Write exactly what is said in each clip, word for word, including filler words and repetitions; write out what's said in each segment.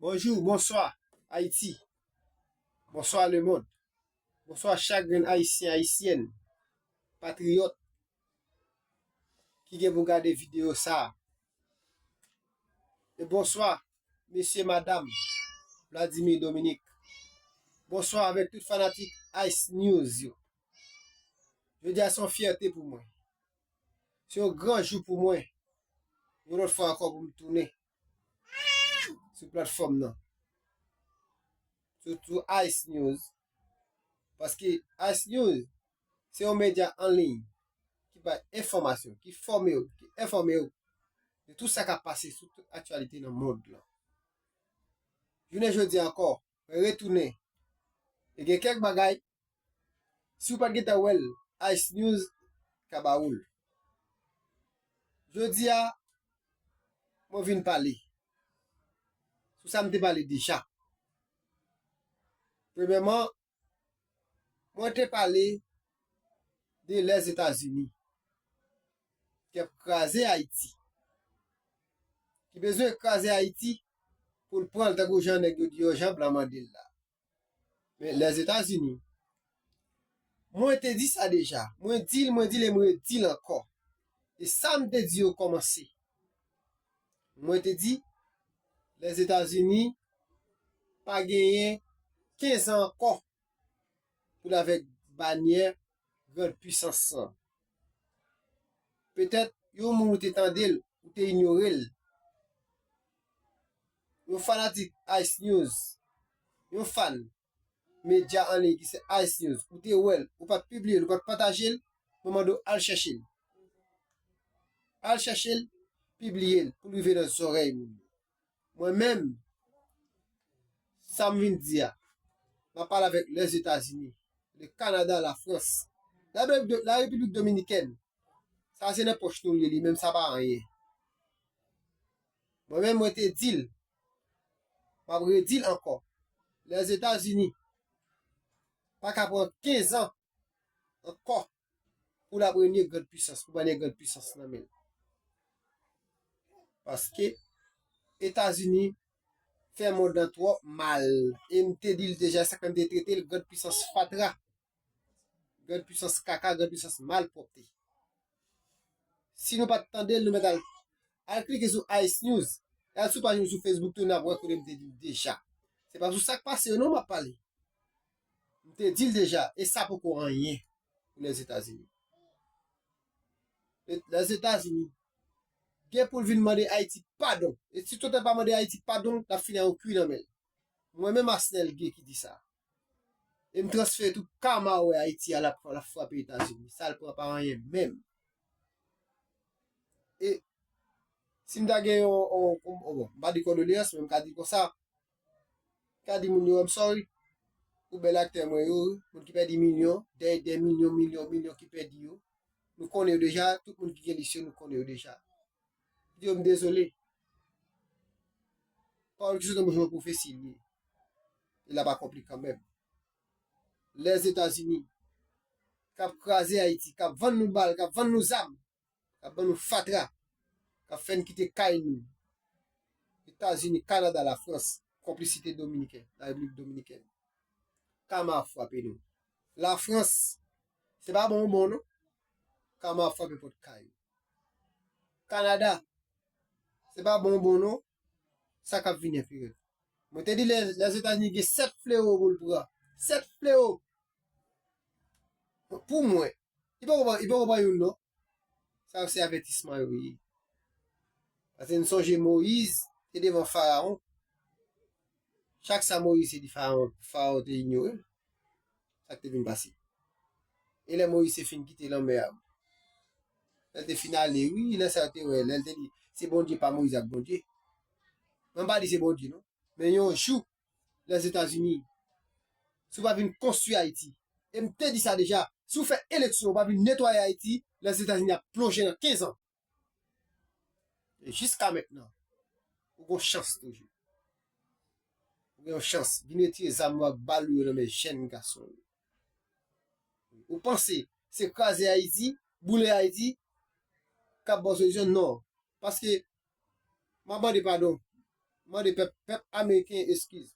Bonjou, bonswa, Ayiti. Bonswa, lemonn. Bonswa, chak grenn Ayisyen, Ayisyèn, patriyòt ki gen pou gade videyo sa a. E bonswa, mesye, madanm, Vladimir Dominique. Bonswa avèk tout fanatik Ice News yo. Jodi a se yon fyète pou mwen. Se yon gran jou pou mwen. Yon lòt fwa ankò pou m tounen sou platfòm nan. Sou, sou Ice News. Paske Ice News, se yon medya an liy ki bay enfòmasyon, ki fòme w, ki enfòme w de tout sa k ap pase sou tout aktyalite nan mond lan. Jounen jodi a ankò, mwen retounen. E gen kèk bagay, si w pa t gentan wè l, Ice News ka ba ou l. Jodi a, mwen vin pale sou sa m te pale deja. Premyèman, mwen te pale de Lèzetazini ki ap kraze Ayiti, ki bezwen kraze Ayiti pou l pran l tankou jan nèg yo di yo, jan blan mande l la. Men Lèzetazini, mwen te di sa deja, mwen di l, mwen di l e m redi l ankò. E sa m te di yo kòmanse. Mwen te di, Lèzetazini pa genyen kenz an ankò pou l avèk banyè grann pisans lan. Petèt yon moun ou te tande l, ou te inyore l. Yon fanatik Ice News, yon fan medya an liy ki se Ice News, ou te wè l, ou pa t pibliye l, ou pa t pataje l, mwen mande w al chèche l. Al chèche l, pibliye l pou l rive nan zòrèy moun yo. Mwen menm, sa m vin di a, m ap pale avèk Lèzetazini, le Kanada, Lafrans, la, la Repiblik Dominikèn. Sa se nan pòch nou l ye, li menm sa pa anyen. Mwen menm, mwen te di l, m ap redi l ankò, Lèzetazini pa ka pran kenz an ankò pou l ap renye grann pisans, pou banyè grann pisans nan men l. Paske Etazini fè mond lan twò mal. E m te di l deja, sa k fè m te trete l grann pisans fatra, grann pisans kaka, grann pisans malpwòpte. Si nou pa t tande l, nou mèt al, al klike sou Ice News. Al sou paj nou sou Facebook tou, n ap wè kote m te di l deja. Se pa sou sa k pase yo non m ap pale. M te di l deja, e sa poko anyen pou Lèzetazini. Lèzetazini gen pou l vin mande Ayiti padon. E si Total pa mande Ayiti padon, l ap fini ak yon kwi nan men l. Mwen menm Asnel Gay ki di sa. E m transfere tout kama ou wè Ayiti a l ap, l ap frape Etazini. Sa l pran pa anyen menm. E si m ta gen yon, yon, yon, bon, m pa di kondoleyans, men m ka di konsa, ka di moun yo, I'm sorry. Pou bèl aktè mwen yo, moun ki pèdi milyon, dè, dè milyon, milyon, milyon ki pèdi yo. Nou konnen yo deja, tout moun ki gen lis yo, nou konnen yo deja. Di yo, m dezole. Pawòl ki sot nan bouch mwen pwofesi l ye. E l ap akonpli kanmenm. Lèzetazini, k ap kraze Ayiti, k ap vann nou bal, k ap vann nou zam, k ap ban nou fatra, k ap fè n kite kay nou. Etazini, Kanada, Lafrans, konplisite dominiken, la Repiblik Dominikèn. Kama ap frape nou. Lafrans, se pa bon ou bon non. Kama ap frape pòt kay ou. Kanada, se pa bon ou bon non. Sa k ap vini pi rèd. Mwen te di Lè, Lèzetazini gen sèt flewo pou l pran. Sèt flewo. Pou mwen, li poko pran, li poko pran youn non. Sa yo se avètisman yo ye. Paske n sonje Moyiz te devan Farawon. Chak sa Moyiz te di Farawon, Farawon te inyore l. Sa k te vin pase? E lè Moyiz te fin kite lanmè a, lè l te fin ale, wi, lè sa yo te wè, lè l te di, se Bondye pa Moyiz ak Bondye. Mwen pa di se Bondye non. Men yon jou, Lèzetazini, si w pa vin konstwi Ayiti, e m te di sa deja, si w fè eleksyon, w pa vin netwaye Ayiti, Lèzetazini ap plonje nan kenz an. E jiska mentnan, ou gon chans toujou. Ou gen yon chans. Vin retire zam ou ak bal ou yo nan men jèn gason yo. Ou panse se kraze Ayiti, boule Ayiti, k ap ba w solisyon? Non. Paske, m ap mande padon. mande pèp, pèp ameriken eskiz.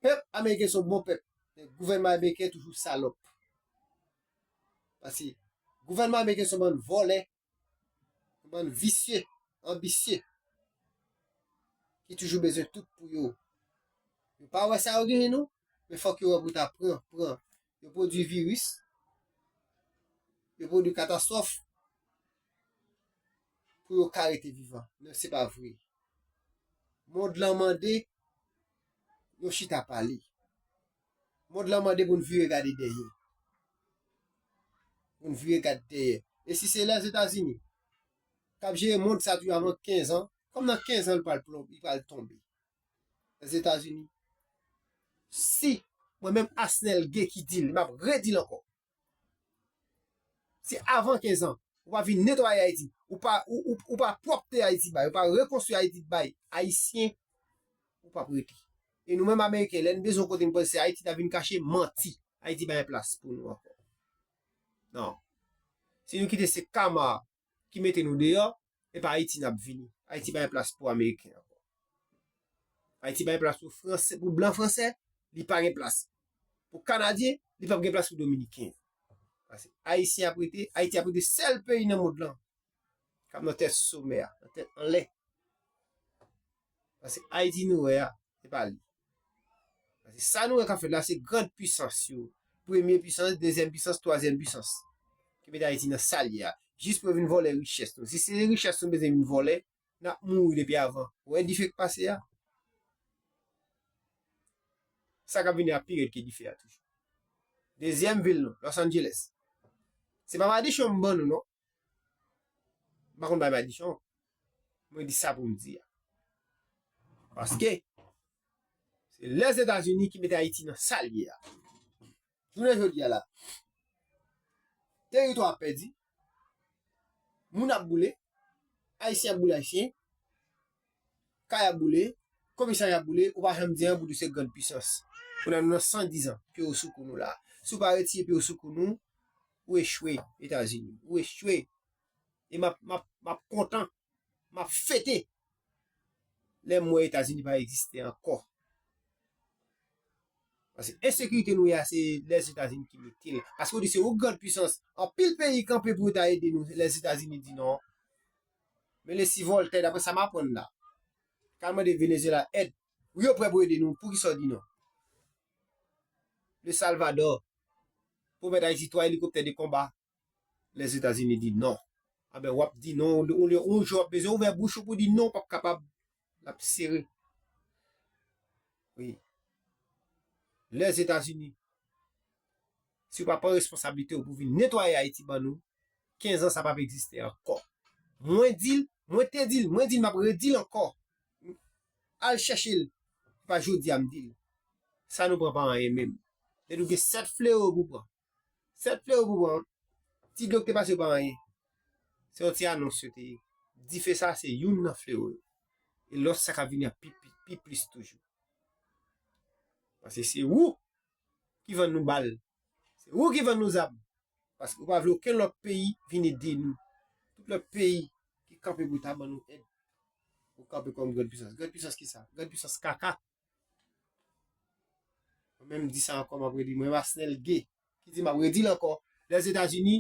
Pèp ameriken se yon bon pèp. Men gouvènman ameriken toujou salòp. Paske gouvènman ameriken se yon bann vòlè, yon bann visye, anbisye, ki toujou bezwen tout pou yo. Yo pa wè sa yo genyen non, men fòk yo wè pou ta pran, pran. Yo pwodui viris, yo pwodui katastwòf pou yo ka rete vivan. Men se pa vre. Mond lan mande nou chita pale. Mond lan mande pou n vire gade dèyè. Pou n vire gade dèyè. E si se Lèzetazini k ap jere mond sa tou avan kenz an, kòm nan kenz an li pral plon, li pral tonbe. Lèzetazini. Si mwen menm Asnèl Gay ki di l, m ap redi l ankò. Si avan kenz an, ou pa vin netwaye Ayiti, ou pa, ou, ou, ou pa pwòpte Ayiti bay, ou pa rekonstwi Ayiti bay Ayisyen, ou p ap rete. E nou menm Ameriken, lè n bezwen yon kote n panse se Ayiti n ap vin kache, manti. Ayiti pa gen plas pou nou ankò. Non. Si nou kite se kama ki mete nou deyò, e pa Ayiti n ap vini. Ayiti pa gen plas pou Ameriken ankò. Ayiti pa gen plas pou Franse, pou blan franse, li pa gen plas. Pou Kanadyen, li p ap gen plas pou Dominiken. Paske Ayisyen ap rete, Ayiti ap rete sèl peyi nan mond lan k ap nan tèt somè a, nan tèt anlè. Paske Ayiti nou wè a, se pa li. Paske sa nou wè k ap fèt la, se grann pisans yo. Premye pisans, dezyèm pisans, twazyèm pisans. Ki mete Ayiti nan sa l ye a. Jis pou yo vin vòlè richès nou. Si se richès nou bezwen vin vòlè, n ap mouri depi avan. Ou wè dife k pase a? Sa k ap vini a pi rèd ke dife a toujou. Dezyèm vil nou, Los Angeles. Se pa madichon m ban nou, non. M pa konn bay madichon. Mwen di sa pou m di a. Paske, se Lèzetazini ki mete Ayiti nan sa l ye a. Jounen jodi a la, teritwa ap pèdi, moun ap boule, Ayisyen ap boule Ayisyen, kay ap boule, komisarya ap boule, ou pa janm di anyen pou di se grann pisans. Kounye a nou nan san diz an, pye w sou kou nou la. Si w pa retire pye w sou kou nou, ou echwe, Etazini. Ou echwe. E m ap, m ap, m ap kontan, m ap fete lè m wè Etazini pa egziste ankò. Paske ensekirite nou ye a, se Lèzetazini ki mete l. Paske ou di se ou grann pisans. Anpil peyi kanpe pou yo ta ede nou. Lèzetazini di non. Men lesi Vòltè, daprè sa m aprann la, k al mande Venezuela èd. Wi, yo prè pou ede nou. Poukisa w di non? Le Salvador pwomèt Ayiti twa elikoptè de konba. Lèzetazini di non. Anben, w ap di non, ou, ou, ou jou w ap bezwen ouvè bouch ou pou di non, w p ap kapab. L ap sere. Wi. Lèzetazini, si w pa pran responsablite w pou vin netwaye Ayiti ban nou, kenz an sa p ap egziste ankò. Mwen di l, mwen te di l, mwen di l, m ap redi l ankò. Al chèche l. Se pa jodi a m di l. Sa nou pran pa anyen menm. Lè nou gen sèt flewo pou pran. Sèt flewo pou pran. Ti dlo k te pase yo pa anyen. Se yon ti anons yo te ye. Dife sa se youn nan flewo yo. E lòt sa k ap vini an pi, pi, pi plis toujou. Paske se ou ki vann nou bal. Se ou ki vann nou zam. Paske ou pa vle okenn lòt peyi vin ede nou. Tout lòt peyi ki kanpe pou ta ban nou èd. Ou kanpe kòm grann pisans. Grann pisans ki sa? Grann pisans kaka. Mwen menm di sa ankò, m ap redi. Mwen Asnèl Gay, ki di m ap redi l ankò. Lèzetazini,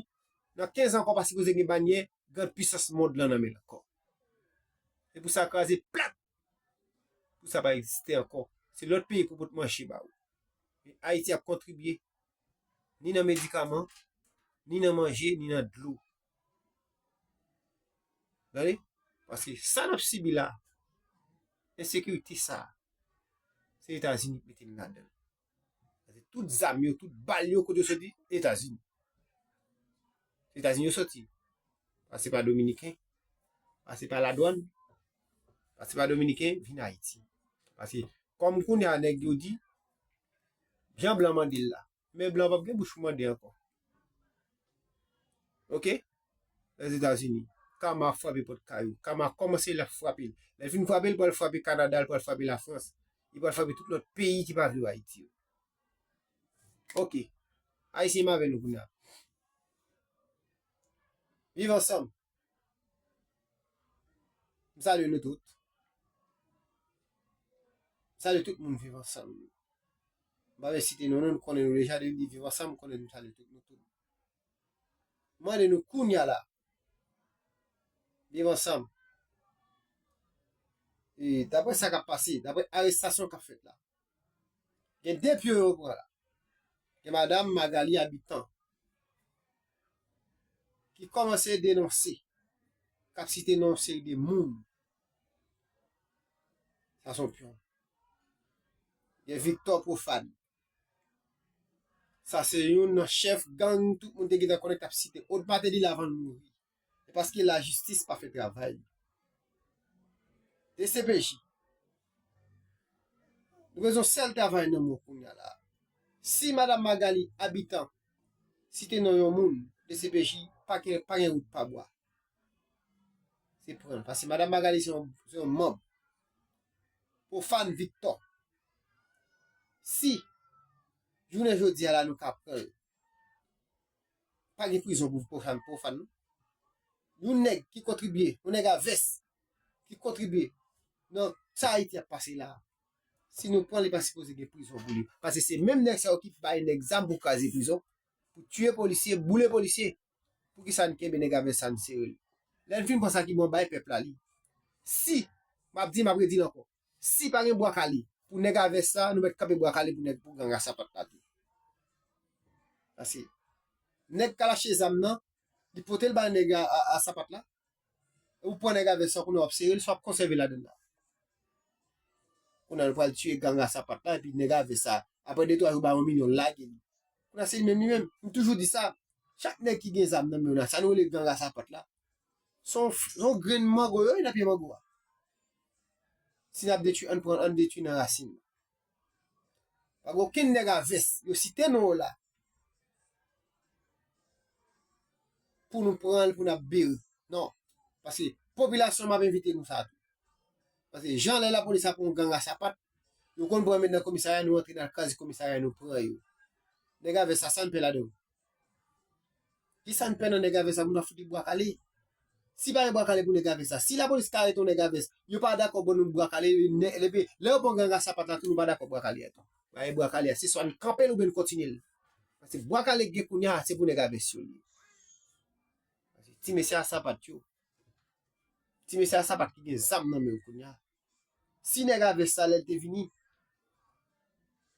nan kenz an ankò, pa sipoze gen banyè grann pisans mond lan nan men l ankò. Se pou sa kraze plat. Pou sa pa egziste ankò. Se lòt peyi pou pot manje ba ou. E Ayiti ap kontribye ni nan medikaman, ni nan manje, ni nan dlo. Gade, paske sa n ap sibi la, ensekirite sa, se Etazini ki mete n ladan l. Paske tout zam yo, tout bal yo, kote yo soti, Etazini. Se Etazini yo soti. Pase pa Dominiken, pase pa ladwann, pase pa Dominiken, vin Ayiti. Paske, kòm kounye a nèg yo di, jan blan mande l la, men blan p ap gen bouch pou mande ankò. Oke? Lèzetazini, kama ap frape pòt kay ou. Kama kòmanse l ap frape l. Lè l fin frape l, pral frape Kanada, l pral frape Lafrans. Li pral frape tout lòt peyi ki pa vle w Ayiti yo. Oke. Ayisyen m avè nou kounye a. Viv ansanm. M salye nou tout. Salye tout moun Viv Ansanm. M pa vle site non, non, nou konnen nou deja, depi m di Viv Ansanm, m konnen nou salye tout nou tout. M mande nou kounye a la, Viv Ansanm. E daprè sa k ap pase, daprè arestasyon k ap fèt la, gen de pye yo pran la. Gen madanm Magali Abitan ki kòmanse denonse, k ap site non yon seri de moun. Sa se yon pyon. Gen Victor Profane. Sa se youn nan chèf gang tout moun te gentan konnen k t ap site Aude Martelly avan l mouri. E paske lajistis pa fè travay li. D C P J, nou bezwen sèl travay nan men w kounye a la. Si madanm Magali Abitan site non yon moun, D C P J pa gen, pa gen wout pa bwa. Se pran l. Paske madanm Magali se yon, se yon manm. Profane Victor. Si jounen jodi a la nou ka pran l, pa gen prizon pou Profane, Profane, non. Yon nèg ki kontribye, yon nèg a vès ki kontribye nan sa Ayiti ap pase la. Si nou pran li, pa sipoze gen prizon pou li. Paske se menm nèg sa yo ki bay nèg zam pou kraze prizon, pou tiye polisye, boule polisye. Poukisa n kenbe nèg a vès sa, n sere l? Lè n fin pran sa ki bon bay pèp la li. Si, m ap di, m ap redi l ankò. Si pa gen bwa kale pou nèg a vès sa, nou mèt kanpe bwa kale pou nèg, pou gang a sapat la tou. Paske nèg k al achte zam nan, li pote l bay nèg a, a, a sapat la. Ou pran nèg a vès sa, kounye a w ap sere l, sa w ap konsève ladann la. Kounye a nou pral tiye gang a sapat la, epi nèg a vès sa, apre de twa jou, ba yon milyon, l lage li. Kounye a se li menm, li menm. M toujou di sa, chak nèg ki gen zam nan men yo la, sa nou rele gang a sapat la, se yon, se yon grenn mango yo ye nan pye mango a. Si n ap detwi, ann pran, ann detwi nan rasin. Pa gen okenn nèg a vès, yo site non yo la, pou nou pran l, pou n ap bere. Non. Paske popilasyon, m ap envite nou sa tou. Paske jan lè lapolis ap pran yon gang a sapat, yo konn pran met nan komisarya, nou antre nan kraze komisarya, nou pran yo. Nèg a vès sa, sa n pè ladan yo? Kisa n pè nan nèg a vès sa pou n pa fout li bwa kale? Si pa gen bwa kale pou nèg a vès sa, si lapolis ka arete yon nèg a vès, yo pa dakò ban nou bwa kale, lè, lè, lè yo pran gang a sapat la tou, nou pa dakò bwa kale a tou. Ba e bwa kale a, se swa n kanpe l oubyen n kontinye l. Paske bwa kale k gen kounye a, se pou nèg a vès yo li ye. Paske ti mesye a sapat yo. Ti mesye a sapat ki gen zam nan men yo kounye a. Si nèg a vès sa lè l te vini,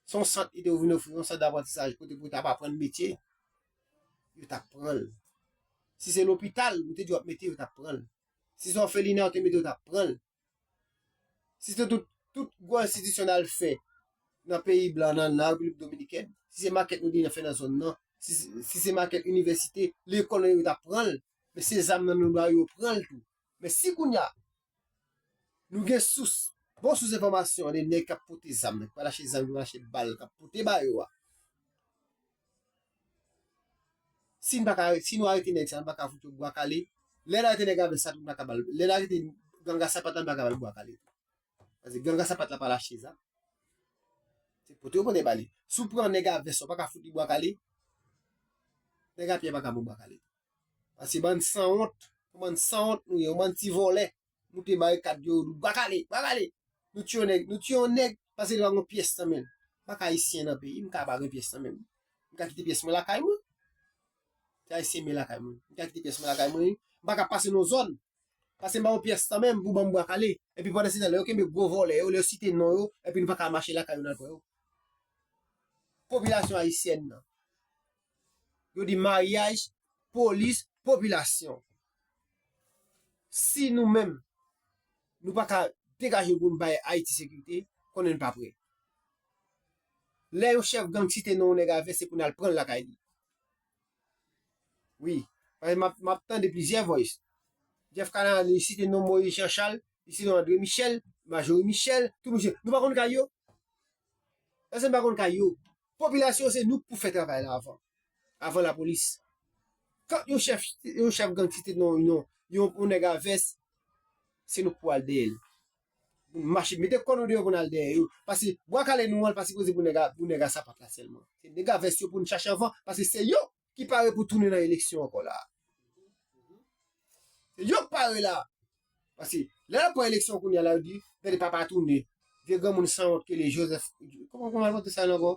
se yon sant li te vin ofri, yon sant daprantisaj kote pou l t ap aprann metye, yo t ap pran l. Si se lopital, ou te di w ap mete, yo t ap pran l. Si se òfelina, yo te mete, yo t ap pran l. Si se tout, tout gwo enstitisyon n al fè nan peyi blan nan, nan Repiblik Dominikèn, si se makèt nou te fè nan zòn nan, si, si se makèt inivèsite, lekòl nan yo t ap pran l, men se zam nan nou ba yo, yo pran l tou. Men si kounye a, nou gen sous, bon sous enfòmasyon de nèg k ap pote zam, k pral achte zam, k pral achte bal, k ap pote ba yo a. Si n pa ka, si nou arete nèg sa, n pa ka fout yo bwa kale. Lè n arete nèg a vès sa, nou pa ka ba l. Lè n arete gang a sapat la, nou pa ka ba l bwa kale. Paske gang a sapat la pa al achte zam. Se pote yo pote ba li. Si w pran nèg a vès sa, w pa ka fout li bwa kale. Nèg a pye pa ka ba w bwa kale. Paske bann sanwont, yon bann sanwont nou ye, yon bann ti vòlè. Moute barikad yo, nou bwa kale, bwa kale. Nou tiye yon nèg, nou tiye yon nèg, paske li pa gen pyès nan men l. M pa ka ayisyen nan peyi m, m ka pa gen pyès nan men m. M ka kite pyès mwen lakay mwen. Se ayisyen m ye lakay mwen. M ka kite pyès mwen lakay mwen, wi. M pa ka pase nan zòn. Paske m pa gen pyès nan men m pou ban m bwa kale. Epi pandan se tan, lè yo kenbe gwo vòlè yo, lè yo site non yo, epi nou pa ka mache lakay yo nan pran yo. Popilasyon ayisyèn nan. Yo di maryaj, polis, popilasyon. Si nou menm, nou pa ka degaje pou n bay Ayiti sekirite, konnen n pa prè. Lè yon chèf gang site non yon nèg a vès, se pou n al pran l lakay li. Wi. Paske m ap, m ap tande plizyè voice. Jeff Canal, li site non Moïse Jean Charles, li site non André Michel, Marjorie Michel, tout misye. Nou pa konn kay yo? Èske n pa konn kay yo? Popilasyon se nou k pou fè travay la avan. Avan lapolis. Kan yon chèf, yon chèf gang site non, non, yon, yon nèg a vès, se nou k pou al dèyè l. Pou n mache, mete kò nou deyò pou n al dèyè yo. Paske bwa kale nou an, li pa sipoze pou nèg a, pou nèg a sapat la sèlman. Se nèg a vès yo pou n chache anvan, paske se yo ki pare pou tounen nan eleksyon ankò la. Se yo k pare la. Paske lè y ap pran eleksyon kounye a la, yo di, tande papa tounen. vye granmoun sanwont ki rele Joseph, kòman, kòman l rele sa ankò?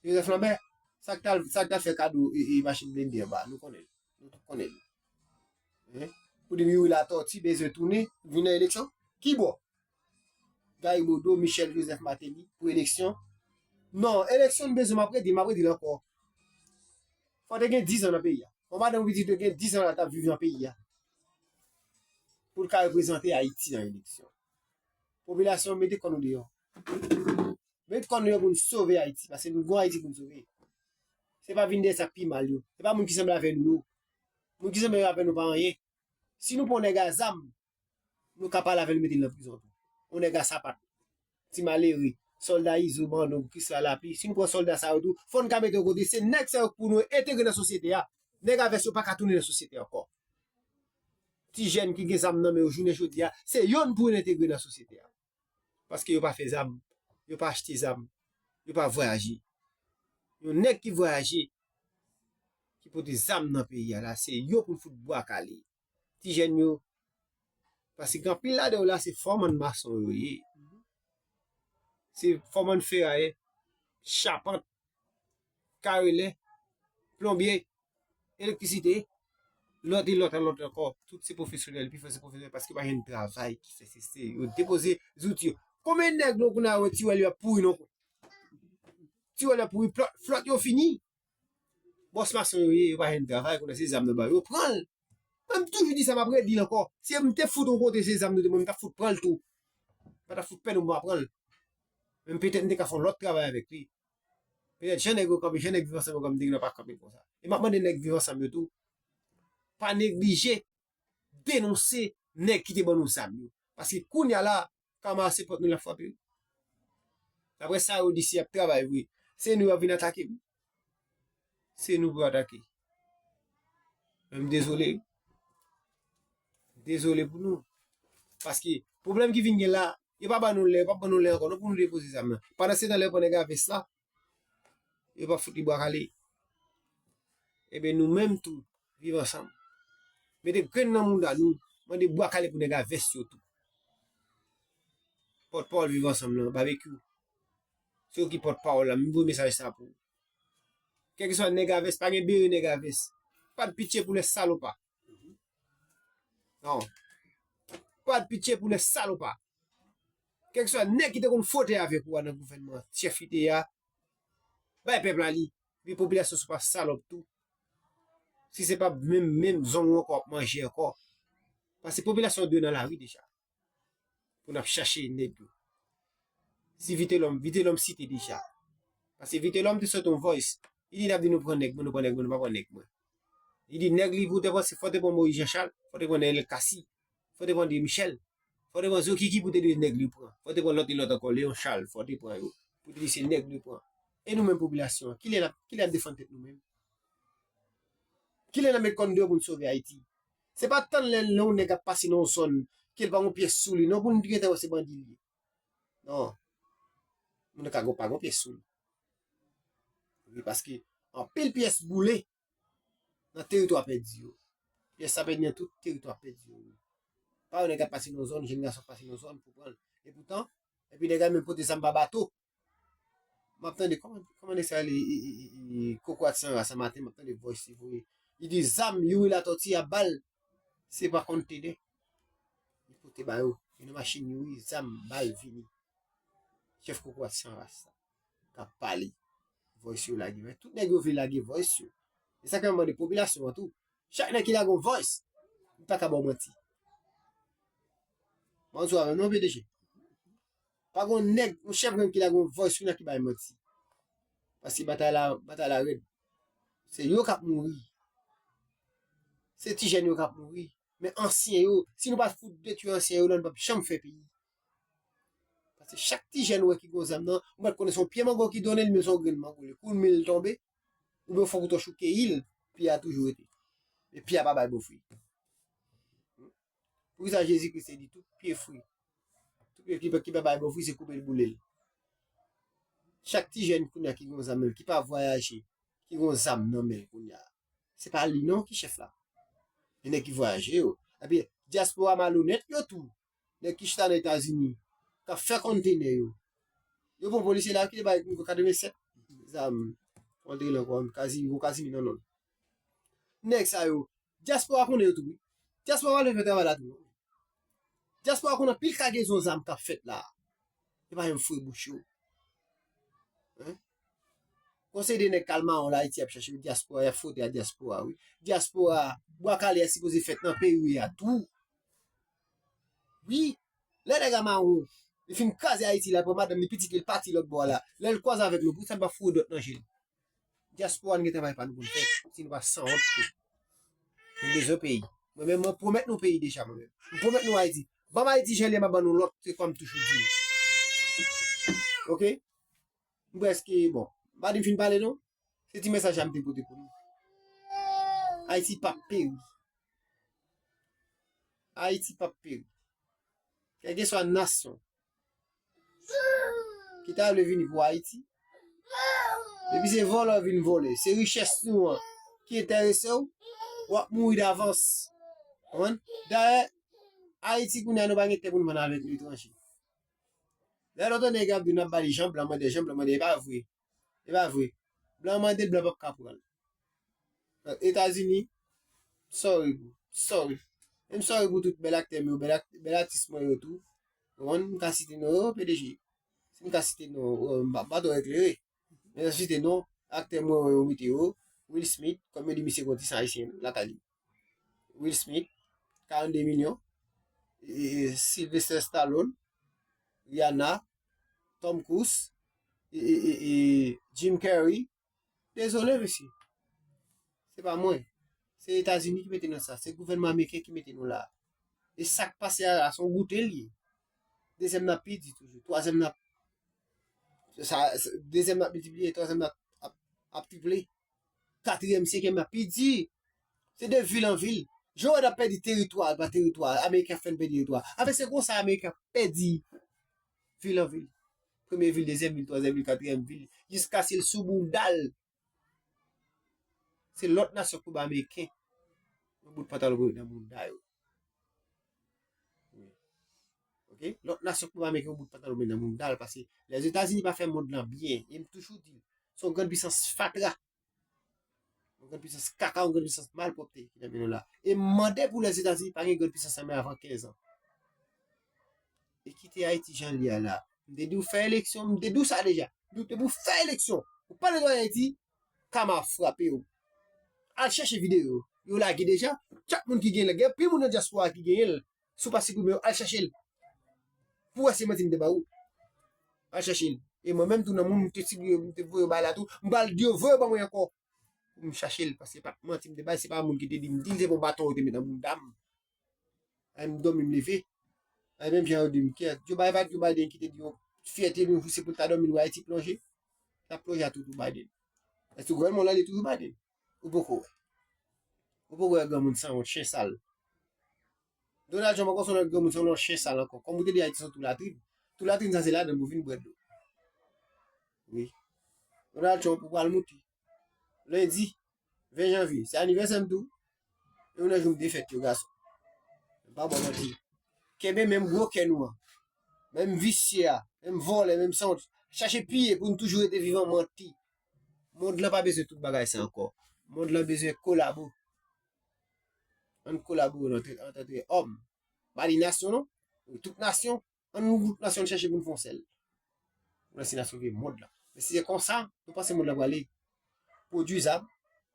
Joseph Lambert. Sa k t al, sa k t al fè kado e, e machin blende anba, nou konnen l. Nou tout konnen l. Hein? Pou di Youri Latòti bezwen tounen, vin nan eleksyon. Ki bò? Gary Bodeau, Michel Joseph Martelly pou eleksyon. Non, eleksyon n bezwen, m ap redi, m ap redi l ankò. Fò te gen diz an nan peyi a. Yon madanm pitit te gen diz an la t ap viv nan peyi a. Pou l ka reprezante Ayiti nan eleksyon. Popilasyon, mete kò nou deyò. Mete kò nou deyò pou n sove Ayiti, paske nou gon Ayiti pou n sove. Se pa vin dèyè sa k pi mal yo. Se pa moun ki sanble avè nou yo. Moun ki sanble avè nou pa anyen. Si nou pran yon nèg a zam, nou ka pale avè l, mete l nan prizon tou. Yon nèg a sapat. Ti malere. Sòlda Izo, Bando, Krisla, Lapli. Si nou pran sòlda sa yo tou, fò n ka mete yo kote. Se nèg sa yo pou nou entegre nan sosyete a. Nèg a vès yo pa ka tounen nan sosyete a ankò. Ti jèn ki gen zam nan men yo jounen jodi a, se yo n pou entegre nan sosyete a. Paske yo pa fè zam, yo pa achte zam, yo pa vwayaje. Yon nèg ki vwayaje, ki pote zam nan peyi a la, se yo pou n fout bwa kale. Ti jèn yo, paske gen anpil ladan yo la, se fòmann mason yo ye. Se fòmann ferayè, chapant, karelè, plonbye, elektrisite, lòt e lòt, lòt ankò. Tout se pwofesyonèl, pifò se pwofesyonèl paske pa jwenn travay ki fè se, se yo depoze zouti yo. Konbyen nèg nou kounye a wè tiwèl yo ap pouri non? Tiwèl yo ap pouri, flòt, flòt yo fini. Bòs mason yo ye, yo pa jwenn travay, kounye a se zam nan ba yo, yo pran l. Mwen m toujou di sa, m ap redi l ankò. Si m te fout yon kote se zam nou te ban m, m t ap fout pran l tou. M pa t ap fout pè nou m pa pran l. Men petèt m te ka fè yon lòt travay avèk li. Petèt jan nèg yo kanpe, jan nèg Viv Ansanm yo kanpe, m te gentan pa kanpe konsa. E m ap mande nèg Viv Ansanm yo tou, pa neglije denonse nèg ki te ban nou zam yo. Paske kounye a la, kama se pòt nou l ap frape wi. Daprè sa yo di, si y ap travay vre, se nou y ap vin atake wi. Se nou pou yo atake. Men m dezole. Dezole pou nou. Paske pwoblèm ki vin gen la, yo pa ban nou lè, yo p ap ban nou lè ankò non pou nou depoze zam nan. Pandan se tan lè yo pran nèg a vès la, yo p ap fout li bwa kale. Ebyen nou menm tou, Viv Ansanm, mete grenn nan mouda nou, mande bwa kale pou nèg a vès yo tou. Pòtpawòl Viv Ansanm lan, Babekyou. Se ou ki pòtpawòl la, m voye mesaj sa pou ou. Kèlkeswa nèg a vès, pa gen bere nèg a vès. Pas de pitié pour les salopards. Non. Pas de pitié pour les salopards. Kèlkeswa nèg ki te konn fwote avèk ou a nan gouvènman, chèf li te ye a, bay pèp la li. Epi popilasyon sou pa salòp tou. Si se pa menm, menm zong ou ankò ap manje ankò. Paske popilasyon dwe nan lari deja. Pou n ap chache nèg yo. Si Vitelòm, Vitelòm site deja. Paske Vitelòm te sot yon voice. Li di n ap di nou pran nèg mwen, nou pran nèg mwen, nou pa pran nèg mwen. Li di nèg li pou te pran, se fò te pran Moyiz Janchal, fò te pran Nènèl Kasi, fò te pran André Michel, fò te pran Zo Kiki pou te di nèg li pran. Fò te pran lòt e lòt ankò, Leon Charles, fò te pran yo. Pou te di se nèg li pran. E nou menm popilasyon an, kilè n ap, kilè n ap defann tèt nou menm? Kilè n ap met kò n deyò pou n sove Ayiti? Se pa tann lè, lè yon nèg ap pase nan yon zòn, ke l pa gon pyès sou li, non, pou n gentan wè se bandi li ye. Non. Moun nan ka gon, pa gon pyès sou li. Wi, paske anpil pyès boule nan teritwa pèdi yo. Pyès sa pèdi nan tout teritwa pèdi yo. Pa yon nèg ap pase nan yon zòn, jèn gason ap pase nan yon zòn pou pran l. E poutan, epi nèg la menm pote zam pa bato. M ap tande, kòman, kòman nèg sa rele, e, e, e, e, Kokorat San Ras, sa maten, m ap tande voice li voye. Li di zam, Youri Latòti ap ba l, se pa kontenè. Li pote ba yo. E nan machin Youri, zam, bal vini. Chèf Kokorat San Ras la k ap pale. Voice yo lage. Men tout nèg yo vle lage voice yo. E sa k fè m mande popilasyon an tou. Chak nèg ki lage yon voice, li pa ka ba w manti. Mwen di w avè m non, P D G. Pa gon nèg, yon chèf gang ki lage yon voice, yon nèg ki bay manti. Paske batay la, batay la rèd. Se yo k ap mouri. Se ti jèn yo k ap mouri. Men ansyen yo, si nou pa fout detwi ansyen yo, la nou p ap janm fè peyi. Paske chak ti jèn ou wè ki gon zam nan, ou mèt konnen se yon pye mango ki donnen l, men se yon grenn mango li. Kou l men l tonbe, oubyen w fè yon kouto chouke l, pye a toujou rete. Men pye a pa bay bon fwi. Poukisa Jezi Kris te di tout pye fwi, tout pye ki, ki pa bay bon fwi, se koupe l boule l? Chak ti jèn kounye a ki gon zam nan, ki pa vwayaje, ki gon zam nan men l kounye a, se pa li non ki chèf la. E nèg ki vwayaje yo. Epi, dyaspora malonèt yo tou. Nèg ki chita nan Etazini, k ap fè kontenè yo. Yo pran polisye la ki te bay katrevennsèt zam. Konte lan kò, kazi, gwo kazi nan non. Nèg sa yo, dyaspora konnen yo tou, wi. Dyaspora pa vle fè travay la tou, non. Dyaspora konnen anpil kagezon zam k ap fèt la. E pa yon fre bouch yo. Hein? Konsèy de nèg k al mawon la, Ayiti ap chache, dyaspora, y ap fwote a dyaspora, wi. Dyaspora, bwa kale a sipoze fèt nan peyi a tou. Wi, lè nèg a mawon, li fin kraze Ayiti la, pran madanm li, pitit li, l pati lòt bò a la. Lè l kwaze avèk nou, poukisa n pa foure dwèt nan je l? Dyaspora, n gen travay pa nou pou n fè, si nou pa sanwont tou. Nou bezwen peyi. Mwen menm, mwen pwomèt nou peyi deja, mwen menm. M pwomèt nou Ayiti. Ban m Ayiti jan l ye, m a ban nou lòt, se kòm toujou di. Oke? M prèske, bon, m pa di m fin pale, non. Se ti mesaj la m te pote pou nou. Ayiti p ap peri. Ayiti p ap peri. Kèlkeswa nasyon ki ta vle vini pou Ayiti, depi se vòlè w vin vòlè, se richès nou an ki enterese w, w ap mouri davans. Konprann? Dayè, Ayiti kounye a nou pa gen tè pou n vann avèk etranje. Lè lòt nèg ap di n ap ba li jan blan mande, jan blan mande, e pa vre. E pa vre. Blan mande l, blan p ap ka pran l. Etazini, sorry, bro. Sorry. E m sorry pou tout bèl aktè m yo, bèl ak-, bèl atis mwen yo tou. Ou konprann, m ka site non yo, P D G. Si m ka site non, euh, m pa, m pa twò eklere. Men m site non aktè mwen yo mete yo. Will Smith, kòm yo di misye gon ti san ayisyen lakay li. Will Smith, karannde milyon. E, e, Sylvester Stallone, Rihanna, Tom Cruise, e, e, e, e, Jim Carrey. Dezole, mesye. Se pa mwen. Se Etazini ki mete nou sa. Se gouvènman ameriken ki mete nou la. E sa k pase a la, se yon goute l ye. Dezyèm nan ap pi di toujou. Twazyèm nan ap, sa, sa, dezyèm nan ap miltipliye, twazyèm nan ap, ap, ap triple. Katriyèm, senkyèm nan pi di. Se de vil an vil. Jan w wè n ap pèdi teritwa pa teritwa, Ameriken ap fè n pèdi teritwa. Anfen, se konsa Ameriken ap pèdi vil an vil. Premye vil, dezyèm vil, twazyèm vil, katriyèm vil, jiskaske l sou bounda l. Se lòt nasyon k pou ba Ameriken yon bout pantalon pou met nan bounda yo. Wi. Oke? Lòt nasyon k pou ba Ameriken yon bout pantalon pou met nan bounda l, paske Lèzetazini pa fè mond lan byen. E m toujou di l, se yon grann pisans fatra. Yon grann pisans kaka, yon grann pisans malpwòpte ki nan men nou la. E m mande pou Lèzetazini pa gen grann pisans sa men avan kenz an. E kite Ayiti jan l ye a la. M te di w fè eleksyon, m te di w sa deja. M di w te pou fè eleksyon. Ou pa netwaye Ayiti, kama ap frape w. Al chèche videyo yo. Yo lage deja. Chak moun ki gen l, gen anpil moun nan dyaspora ki genyen l. Si w pa siprime yo, al chèche l. Pou w wè se manti m te ba ou. Al chèche l. E mwen menm tou nan moun m te siprime yo, m te voye yo bay la tou, m pral di yo voye yo ban mwen ankò. Pou m chache l, paske pa t manti m te bay, se pa moun ki te di m, di l se pa yon baton yo te met nan bounda m. Ay m dòmi m leve. Ay menm jan yo di m, kè, Joe Biden, Joe Biden ki te di yon fyète nou se pou l ta dòmi l wè Ayiti plonje. L ap plonje a tou Joe Biden. Èske gouvènman w la li toujou Biden? Ou poko wè. Ou poko wè granmoun sanwont, chen sal. Donald Trump ankò se yon lòt granmoun, se yon lòt chen sal ankò. Kòm ou te di Ayiti se yon tou latrin. Tou latrin sa se ladan pou vin bwè dlo. Wi. Donald Trump ou pral moute. Lendi, ven janvye, se anivèsè m tou. E youn nan jou m defèt yo, gason. M pa ba w manti. Kenbe menm gwo kè nou an. Menm visye a, menm vòlè, menm sanwont. Chache piye pou n toujou rete vivan, manti. Mond lan pa bezwen tout bagay sa ankò. Mond lan bezwen kolabo. Ann kolabore antre, antre òm. Pa di nasyon non. Tout nasyon. Ann nou gwoup nasyon n chèche pou n fè yon sèl. Pou lanse nasyon vye mond lan. Men si se konsa, nou panse mond lan prale pwodui zam,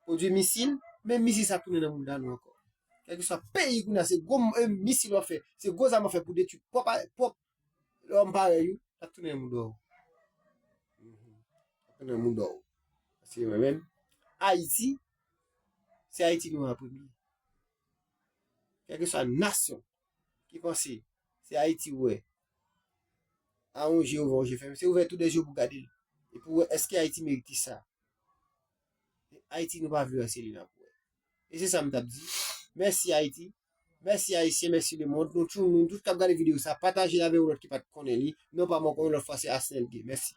pwodui misil, men misil sa ap tounen nan mouda nou ankò. Kèlkeswa peyi kounye a, se gwo m-, e, misil w ap fè, se gwo zam w ap fè pou detwi pwòp a-, pwòp lòm parèy ou, l ap tounen nan mouda w. Mhm. L ap tounen nan mouda w. Paske mwen menm, Ayiti, se Ayiti nou an premye. Kèlkeswa nasyon ki panse se Ayiti ou wè, a yon je ouvè, yon je fèmen, se ouvè tou de je w pou gade l. E pou wè èske Ayiti merite sa. E Ayiti nou pa vle wè, se li n ap wè. E se sa m t ap di. Mèsi Ayiti. Mèsi Ayisyen, mèsi lemonn. Nou tout, nou tout k ap gade videyo sa, pataje l avè yon lòt ki pa t konnen li. Non pa m ankò yon lòt fwa se Asnel Gay. Mèsi.